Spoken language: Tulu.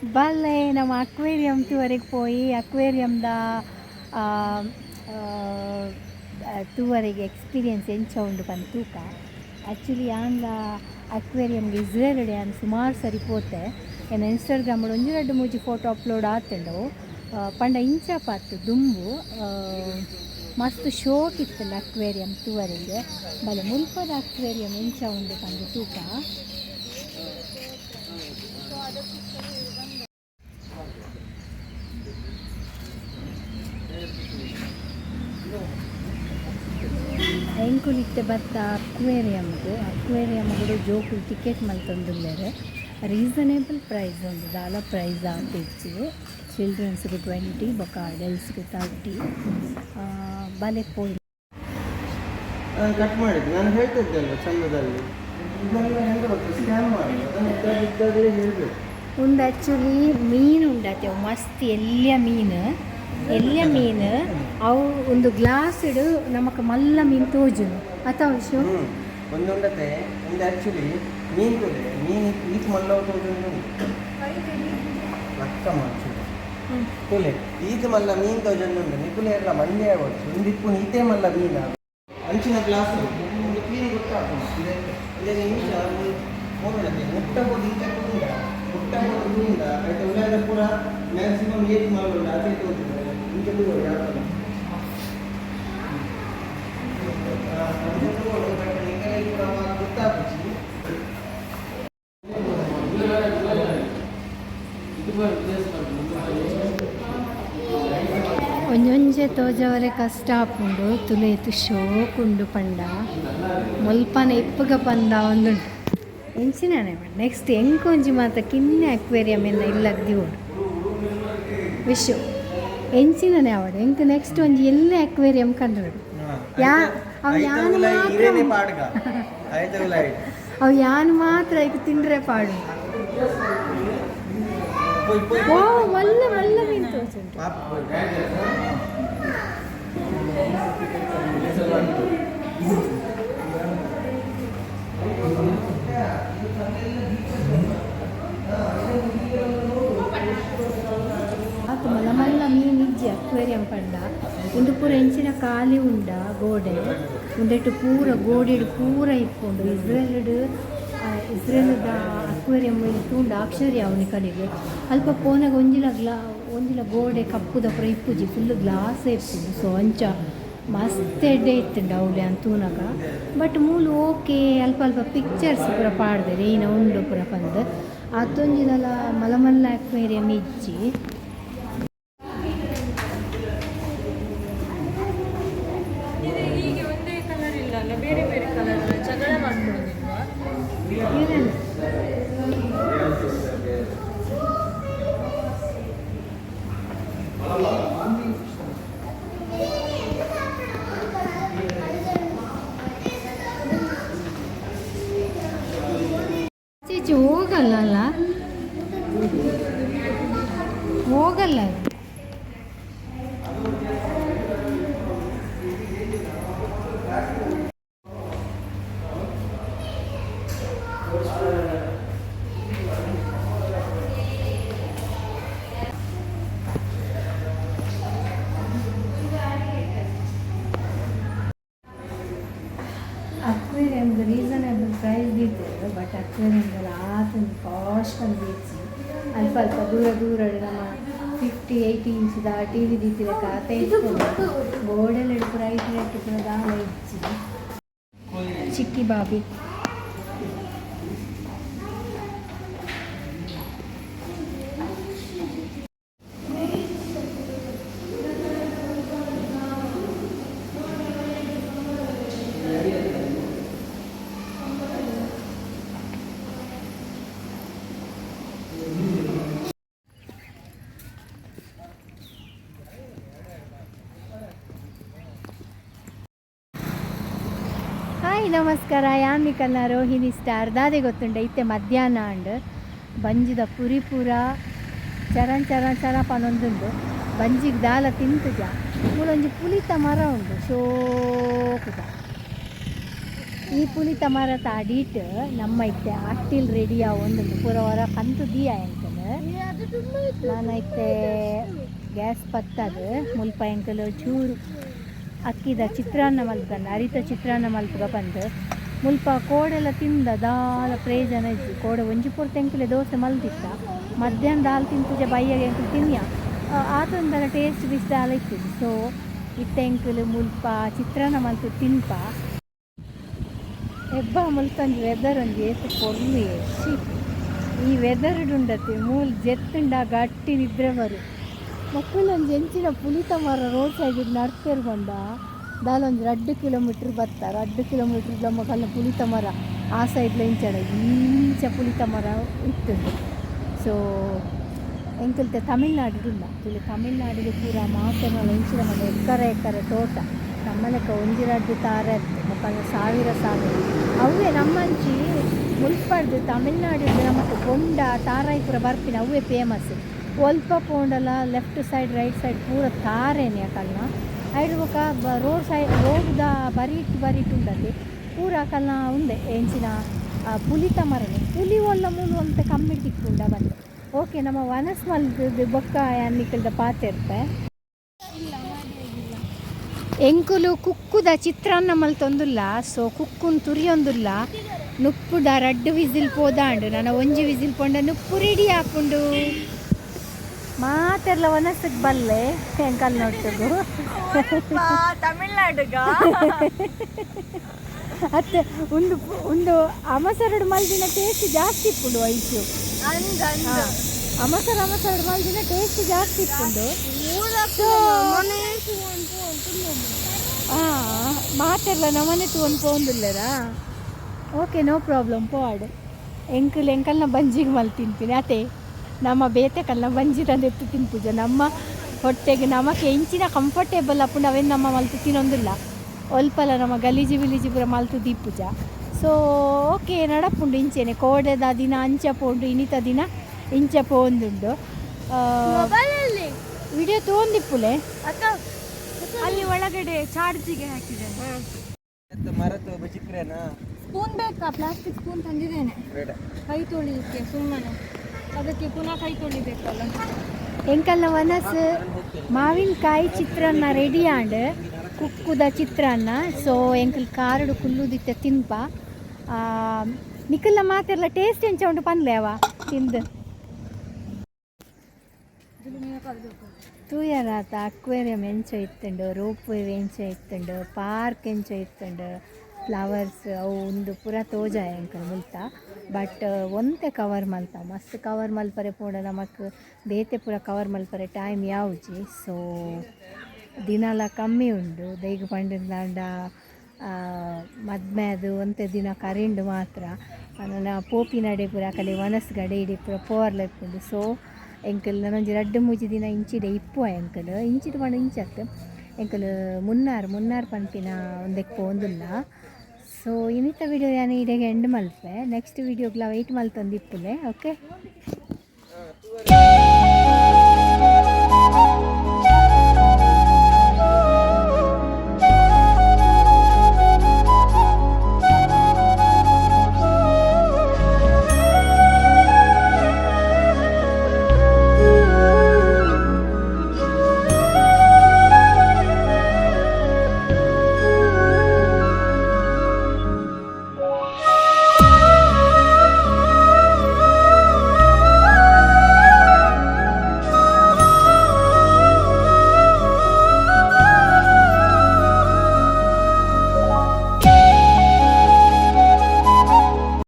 ಬಲ್ಲೆ ನಮ್ಮ ಅಕ್ವೇರಿಯಂ ತೂವರೆಗೆ ಪೋಯಿ. ಅಕ್ವೇರಿಯಂದ ತೂವರೆಗೆ ಎಕ್ಸ್ಪೀರಿಯನ್ಸ್ ಎಂಚ ಉಂಡು ಪಂದ್ ತೂಕ. ಆ್ಯಕ್ಚುಲಿ ಯಾನ್ಲ ಅಕ್ವೇರಿಯಂಗೆ ಇಸ್ರೇಲ್ ಯಾನ್ ಸುಮಾರು ಸರಿ ಪೋತೆ. ಎನ್ನ ಇನ್ಸ್ಟಾಗ್ರಾಮ್ ಒಂಜಿ ರಡ್ಡ್ ಮೂಜಿ ಫೋಟೋ ಅಪ್ಲೋಡ್ ಆತುಂಡು. ಪಂಡ ಇಂಚ ಪತ್ತು ದುಂಬು ಮಸ್ತ್ ಶೋಕ್ ಇತ್ತುಂಡು ಅಕ್ವೇರಿಯಂ ತೂವರೆಗೆ. ಬಲೆ ಮುಲ್ಪದ ಅಕ್ವೇರಿಯಂ ಎಂಚ ಉಂಡು ಪಂದ್ ತೂಕ. ಎಂಕುಲು ಇತ್ತೆ ಬತ್ತ ಅಕ್ವೇರಿಯಮ್ಗ್. ಅಕ್ವೇರಿಯಮ್ಗ್ ಜೋಕುಲು ಟಿಕೆಟ್ ಮಲ್ತೊಂದುಲ್ಲೆರ್. ರೀಸನೇಬಲ್ ಪ್ರೈಸ್ ಉಂಡು, ದಾಲ ಪ್ರೈಸ್ ಆತಿಜ್ಜಿ. ಚಿಲ್ಡ್ರನ್ಸ್ಗ್ 20 ಬೊಕ ಅಡಲ್ಟ್ಸ್ಗ್ 30. ಬಲೆ ಪೋಯಿ. ನಾನು ಕಟ್ ಮಾಡಿದ್ದು. ನಾನು ಹೇಳ್ತಾ ಇದ್ದೆ ಅಲ್ವಾ, ಚಂದದಲ್ಲಿ ಇದೆಲ್ಲ ಹೆಂಗೆ ಗೊತ್ತು, ಸ್ಕ್ಯಾನ್ ಮಾಡಿ ಅದನ್ನು ಇದ್ದಾಗ ಇದ್ದಾಗಲೇ ಹೇಳಬೇಕು. ಉಂದು ಆ್ಯಕ್ಚುಲಿ ಮೀನು ಉಂಡತೆ ಅವು ಮಸ್ತ್ ಎಲ್ಯ ಮೀನು, ಎಲ್ಯ ಮೀನು ಅವು. ಒಂದು ಗ್ಲಾಸ್ಡ್ ನಮಕ್ ಮಲ್ಲ ಮೀನು ತೋಜುನು ಅತ ವಿಶು? ಹ್ಞೂ, ಒಂದು ಉಂಡತೆ. ಒಂದು ಆ್ಯಕ್ಚುಲಿ ಮೀನು ತೋಲೆ, ಮೀನು ಈತ್ ಮಲ್ಲ ತೋಜುಂಡು. ಲಕ್ಕ ಮಾಡ್ಸು ತೋಲೆ, ಈತ್ ಮಲ್ಲ ಮೀನು ತೋಜೊಂದುಂಡು. ನಿಕುಲೆ ಎಲ್ಲ ಮಂಡ್ಯ ಆಗೋದು ಒಂದು ಇಪ್ಪು ಈತೇ ಮಲ್ಲ ಮೀನು. ಅಂಚಿನ ಗ್ಲಾಸ್ ಒಂದು ಕ್ಲೀನ್ ಗೊತ್ತಾಗ್ತದೆ. ಇದೆ ಇದೆ ನಿಮಿಷ ಹೋಗೋಣತೆ ಮುಟ್ಟ ಹೋದ ಇಂಚ ಕೂಂಡ ಮುಟ್ಟ ಹೋದ ಕೂಂಡ ಆಯ್ತು. ಉಳ್ಳಾದ ಪೂರ ಮ್ಯಾಕ್ಸಿಮಮ್ ಏಟ್ ಮಲ್ಲ ಉಂಡು, ಅದೇ ತೋಜುಂಡು. ಇಂಚ ತೂವೊಡು ಯಾಪಲ. ಅಂಚ ತೂವೊಡು, ಬಟ್ ನಿಕಲೆ ಪೂರ ಮಾತ ಗೊತ್ತಾಪುಜಿ. ಒಂಜೊಂಜೆ ತೋಜವರೆ ಕಷ್ಟ ಆಪುಂಡು. ತುಲೇತು ಶೋಕುಂಡು ಪಂಡ ಮುಲ್ಪನ ಇಪ್ಪುಗ ಪಂದ ಒಂದುಂಡು ಎಂಚಿನಾನೆ. ನೆಕ್ಸ್ಟ್ ಎಂಕೊಂಜಿ ಮಾತ ಕಿನ್ನೆ ಅಕ್ವೇರಿಯಂ ಎನ್ನ ಇಲ್ಲಗ್ ದಿವೊಡು ವಿಶು. ಎಂಚಿನನೆ ಆವಡ್, ಎಂಕ್ ನೆಕ್ಸ್ಟ್ ಒಂಜಿ ಎಲ್ಲೆ ಅಕ್ವೇರಿಯಂ ಕಂಡ್ರಡು. ಯಾ ಅವು ಯಾನ್ ಮಾತ್ರ ಇರೇನೆ ಪಾಡ್ಗ ಆಯ್ತು ಉಲಾಯಿ. ಅವು ಯಾನ್ ಮಾತ್ರ ಐಕ್ ತಿಂಡ್ರೆ ಪಾಡು. ಪೋಯ್ ಪೋಯ್. ಓ, ಮಲ್ಲ ಮಲ್ಲ ಮೀನು ತೋಜುಂಡು. ಪಾಪ ಪೋಯ್. ಆತು ಮಲ್ಲ ಮಲ್ಲ ಮೀನು ಇಜ್ಜಿ ಅಕ್ವೇರಿಯಂ ಪಂಡ. ಉಂದು ಪೂರ ಎಂಚಿನ ಖಾಲಿ ಉಂಡ ಗೋಡೆ. ಉಂದೆಟ್ ಪೂರ ಗೋಡೆಡ್ ಪೂರ ಇಪ್ಪುಂಡು. ಇಸ್ರೇಲ್ಡ್, ಇಸ್ರೇಲ್ದ ಅಕ್ವೇರಿಯಂ ತೂಂಡ ಆಶ್ಚರ್ಯ ಅವನಿ ಕಡೆಗೆ. ಅಲ್ಪ ಪೋನಾಗ ಒಂಜಿಲ ಗೋಡೆ ಕಪ್ಪುದ ಪೂರ ಇಪ್ಪುಜಿ, ಫುಲ್ ಗ್ಲಾಸ್ ಇಪ್ಪುಂಡು. ಸೊ ಅಂಚ ಮಸ್ತ್ ಎಡ್ಡೆ ಇತ್ತುಂಡು ಅವ್ಲೆ ಅಂತ ತೂನಗ. ಬಟ್ ಮೂಲು ಓಕೆ, ಅಲ್ಪ ಅಲ್ಪ ಪಿಕ್ಚರ್ಸ್ ಪೂರ ಪಾಡ್ದೆರ್, ಏನ ಉಂಡು ಪೂರ ಪಂದ್. ಆತೊಂಜಿದಲ ಮಲ್ಲ ಮಲ್ಲ ಅಕ್ವೇರಿಯಂ ಇಜ್ಜಿ. ಇದು ಹೀಗೆ ಒಂದೇ ಕಲರ್ ಇಲ್ಲ ಅಲ್ಲ, ಬೇರೆ ಬೇರೆ ಕಲರ್. ಜಗಳ ಮಾಡ್ಕೊಳ್ಳೋದಿಲ್ವಾ? ಇರಲ್ಲ. ಆಚೆ ಹೋಗಲ್ಲ ಅಲ್ಲ, ಹೋಗಲ್ಲ ಅದು. ಅಕ್ವೇರಿಯಮ್ಗೆ ರೀಸನೇಬಲ್ ಪ್ರೈಸ್ ದೀತೆರ್, ಬಟ್ ಅಕ್ವೇರಿಯಮ್ಗೆಲ್ಲ ಆತೊಂದು ಕಾಸ್ಟ್ ಅಂದಿಜ್ಜಿ. ಅಲ್ಪ ಅಲ್ಪ ದೂರ ದೂರ ನಮ್ಮ 58 ಇಂಚ್ದ ಟಿವಿ ದೀತಿಲೆಕ್ಕ ಆತ ಇಪ್ಪುಂಡು. ಗೋಡೆಲೆಡ್ ಪೂರ ಐಟ್ ರೇಟ್ ಪೂರ ದಾಲ ಇಜ್ಜಿ. ಚಿಕ್ಕಿ ಬಾಬಿ. ಹಾಯ್, ನಮಸ್ಕಾರ. ಯಾನ್ ನಿಕಲ್ನ ರೋಹಿಣಿ ಸ್ಟಾರ್. ದಾದೆ ಗೊತ್ತುಂಡ, ಇತ್ತೆ ಮಧ್ಯಾಹ್ನ ಅಂಡ್. ಬಂಜಿದ ಪುರಿ ಪೂರ ಚರನ್ ಚರನ್ ಚರ ಪನೊಂದುಂಡು. ಬಂಜಿಗೆ ದಾಲ ತಿಂತುಜ. ಮೂಲೊಂಜಿ ಪುಲಿತ ಮರ ಉಂಡು ಶೋಕುದ. ಈ ಪುಲಿತ ಮರತ ಅಡಿಟ್ ನಮ್ಮ ಇತ್ತೆ ಅಟ್ಟಿಲ್ ರೆಡಿ ಆವೊಂದುಂಡು. ಪೂರ ಹೊರ ಕಂತು ದೀಯ ಎಂಕಲ್. ನಾನು ಐತೆ ಗ್ಯಾಸ್ ಪತ್ತದು ಮುಲ್ಪ ಎಂಕಲು ಚೂರು ಅಕ್ಕಿದ ಚಿತ್ರಾನ್ನ ಮಲ್ಪಂದು ಅರಿತ ಚಿತ್ರಾನ್ನ ಮಲ್ಪುಗ ಬಂದು ಮುಲ್ಪ ಕೋಡೆಲ್ಲ ತಿಂದ ದಾಲ ಪ್ರಯೋಜನ ಇಜ್ಜಿ. ಕೋಡೆ ಒಂಜಿ ಪೊರ್ತು ಎಂಕಲೆ ದೋಸೆ ಮಲ್ದಿತ್ತ, ಮಧ್ಯಾಹ್ನ ದಾಲ್ ತಿಂತುಜ, ಬಯ್ಯಗೆ ಎಂಕುಲು ತಿನ್ಯ ಆತೊಂದಲ ಟೇಸ್ಟ್ ಬಿಸ್ ದಾಲ ಇತ್ತಿದ್ದು. ಸೊ ಇತ್ತ ಎಂಕಲು ಮುಲ್ಪ ಚಿತ್ರಾನ್ನ ಮಲ್ತು ತಿನ್ಪ. ಹೆಬ್ಬ ಮುಲ್ತೊಂಜಿ ವೆದರ್ ಒಂಜಿ ಏತ್ ಪೊರ್ಲು. She, ಈ ವೆದರ್ ಉಂಡತಿ ಮೂಲು ಜೆತ್ತುಂಡ ಗಟ್ಟಿ ನಿದ್ರೆ ಬರು. ಮಕ್ಕಳೊಂಜಿ ಎಂಚಿನ ಪುಲಿತ ಮರ ರೋಡ್ ಸೈಡ್ ನಡ್ತೇರು ಬಂಡ ದಾಲೊಂಜಿ 2 ಕಿಲೋಮೀಟ್ರ್ ಬತ್ತ, 2 ಕಿಲೋಮೀಟ್ರ್ ನಮ್ಮ ಕಲ್ಲ ಪುಲಿತ ಮರ ಆ ಸೈಡ್ಲ ಇಂಚಡ ಇಂಚ ಪುಲಿತ ಮರ ಇತ್ತುಂಡು. ಸೊ ಎಂಕಲ್ತೆ ತಮಿಳ್ನಾಡು ಉಲ್ಲ ತುಳಿ. ತಮಿಳ್ನಾಡಿಗೆ ಪೂರ ಮಾತೆರ್ನಲ ಇಂಚಿನ ಮನೆ ಎಕ್ಕರೆ ಎಕ್ಕರೆ ತೋಟ. ನಮ್ಮ ಲೆಕ್ಕ ಒಂಜಿ ರಡ್ಡು ತಾರೆ ಅತ್ತು, ಮೊಕಲ್ನ ಸಾವಿರ ಸಾವಿರ ಅವೇ. ನಮ್ಮಂಚಿ ಮುಲ್ಪಡ್ದು ತಮಿಳ್ನಾಡು ನಮಕ್ ಬೊಂಡ ತಾರಾಯಿ ಪೂರ ಬರ್ಪಿನ ಅವೇ famous. ಒಲ್ಪ ಪೋಂಡಲ left side, right side ಪೂರ ತಾರೇನೆ ಅಕಲ್ನ. ಐಡ್ ಬೊಕ ರೋಡ್ ಸೈಡ್ ರೋಡ್ದ ಬರೀಟ್ ಬರೀಟ್ ಉಂಡತೆ ಪೂರ ಅಕಲ್ನ ಉಂದೆ ಎಂಚಿನ ಪುಲಿತ ಮರನೆ. ಪುಲಿ ಒಲ್ಲ ಮೂಲು ಒಂತೆ ಕಮ್ಮಿಡ್ ತಿಕ್ಕುಂಡ ಬಂದು. ಓಕೆ, ನಮ್ಮ ವನಸ್ ಮಲ್ತದ್ದು ಬೊಕ್ಕ ನಿಕ್ಕಲ್ದ ಪಾತೆರ್ಪೆ. ಎಂಕುಲು ಕುಕ್ಕುದ ಚಿತ್ರಾನ್ನ ಮಲ್ತೊಂದುಲ್ಲ. ಸೊ ಕುಕ್ಕುನ್ ತುರಿಯೊಂದುಲ್ಲ. ನುಪ್ಪುದ ರಡ್ಡು ವಿಸಿಲ್ ಪೋದಾಂಡು, ನನ್ನ ಒಂಜಿ ವಿಸಿಲ್ ಪೋಂಡ ನುಪ್ಪು ರೆಡಿ ಆಪುಂಡು. ಮಾತೆರ್ಲ ವನಸಕ್ ಬಲ್ಲೆ ಎಂಕಲ್ ನೋಟ್ಟುಗು. ತಮಿಳ್ನಾಡುಗ. ಅತ್ತೆ, ಒಂದು ಒಂದು ಅಮಸರಡು ಮಲ್ದಿನ ಟೇಸ್ಟ್ ಜಾಸ್ತಿ ಇಪ್ಪುಂಡು ಐಸು. ಅಂದ್ ಅಂದ್. ಅಮಸರ ಅಮಸರಡು ಮಲ್ದಿನ ಟೇಸ್ಟ್ ಜಾಸ್ತಿ ಇಪ್ಪುಂಡು. ಸೊ ಮಾತೆರ್ಲ ನಮ್ಮನೆ ತೂವೊಂದು ಪೋಂದುಲ್ಲೆರಾ? Okay, no problem, ಪೋವಾಡ್. ಎಂಕುಲು ಎಂಕಲ್ನ ಬಂಜಿಗೆ ಮಲ್ ತಿನ್ಪಿನಿ ಅತೆ. ನಮ್ಮ ಬೇತೆ ಕಲ್ನ ಬಂಜಿ ತಂದೆತ್ತು ತಿನ್ಪುಜ. ನಮ್ಮ ಹೊಟ್ಟೆಗೆ ನಮಕ್ ಎಂಚಿನ ಕಂಫರ್ಟೇಬಲ್ ಅಪ್ಪುಂಡು ಅವೇನು ನಮ್ಮ ಮಲ್ತು ತಿನ್ನೊಂದಿಲ್ಲ. ಒಲ್ಪಲ ನಮ್ಮ ಗಲೀಜು ಬಿಲೀಜು ಪೂರ ಮಲ್ತು ದೀಪುಜ. ಸೊ ಓಕೆ, ನಡಪುಂಡು ಇಂಚೆನೆ. ಕೋಡೆದ ದಿನ ಅಂಚ ಪೋಂಡು, ಇನಿತ ದಿನ ಇಂಚ ಪೋಂದುಂಡು. ವಿಡಿಯೋ ತೋಂದಿಪ್ಪುಲೆ. ಅಕ್ಕ, ಅಲ್ಲಿ ಒಳಗಡೆ ಚಾರ್ಜಿಗೆ ಹಾಕಿದ್ದೇನೆ. ಮರತು ಬಿಚಿಕ್ರೇನಾ? ಸ್ಪೂನ್ ಬೇಕಾ? ಪ್ಲಾಸ್ಟಿಕ್ ಸ್ಪೂನ್ ತಂದಿದ್ದೇನೆ. ಬೇಡ. ಕೈ ತೊಳಿಲಿಕ್ಕೆ ಸುಮ್ಮನೆ. ಅದಕ್ಕೆ ಪುನಃ ಕೈ ತೊಳಿಬೇಕಲ್ಲ. ಎಂಕಲ್ನ ವನಸ್ ಮಾವಿನಕಾಯಿ ಚಿತ್ರಾನ್ನ ರೆಡಿ ಆಂಡ್, ಕುಕ್ಕುದ ಚಿತ್ರಾನ್ನ. ಸೊ ಎಂಕಲ್ ಕಾರಡು ಕುಲ್ಲುದಿತ್ತೆ ತಿನ್ಪ. ನಿಕಲ್ನ ಮಾತೆರ್ಲ ಟೇಸ್ಟ್ ಎಂಚ ಉಂಟು ಪನ್ಲೆ ಅವ ತಿಂದು. ತೂಯರಾತ ಅಕ್ವೇರಿಯಂ ಎಂಚ ಇತ್ತುಂಡು, ರೋಪ್ ವೇ ಎಂಚ ಇತ್ತುಂಡು, ಪಾರ್ಕ್ ಎಂಚ ಇತ್ತುಂಡು, ಫ್ಲವರ್ಸ್ ಅವು ಉಂದು ಪೂರ ತೋಜಾಯ ಎಂಕಲ್ ಮುಲ್ತ. ಬಟ್ ಒಂತೆ ಕವರ್ ಮಲ್ತ, ಮಸ್ತ್ ಕವರ್ ಮಲ್ಪರೆ ಪೋಂಡ ನಮಕ್ ಬೇತೆ ಪೂರ ಕವರ್ ಮಲ್ಪರೆ ಟೈಮ್ ಯಾವುಜಿ. ಸೊ ದಿನಲ ಕಮ್ಮಿ ಉಂಡು. ದೈಗ್ ಪಂಡಿಂದಾಂಡ ಮದ್ಮೆ ಅದು ಒಂತೆ ದಿನ ಕರಿಂಡು ಮಾತ್ರ ನನ್ನ ಪೋಪಿನಡೆ ಪೂರ ಕಲೆ ವನಸ್ ಗಡೆ ಇಡಿ ಪೂರ ಪೋವರ್ಲ ಇಪ್ಪುಂಡು. ಸೊ ಎಂಕಲ್ ನನೊಂಜಿ 2-3 ದಿನ ಇಂಚಿಡೆ ಇಪ್ಪುವ. ಎಂಕಲ್ ಇಂಚಿಡ್ ಪಂಡ ಇಂಚತ್ ಎಂಕಲ್ ಮುನ್ನಾರ್ ಮುನ್ನಾರ್ ಪನ್ಪಿನ ಒಂದೆಕ್ ಪೋಂದುಲ್ಲ. ಸೊ ಇನ್ನಿತ ವಿಡಿಯೋ ಯಾನ್ ಇಡೆಗೆ ಎಂಡ್ ಮಲ್ಪೆ. ನೆಕ್ಸ್ಟ್ ವಿಡಿಯೋಗ್ಲ ವೆಯ್ಟ್ ಮಲ್ತೊಂದು ಇಪ್ಪುಲೆ. ಓಕೆ.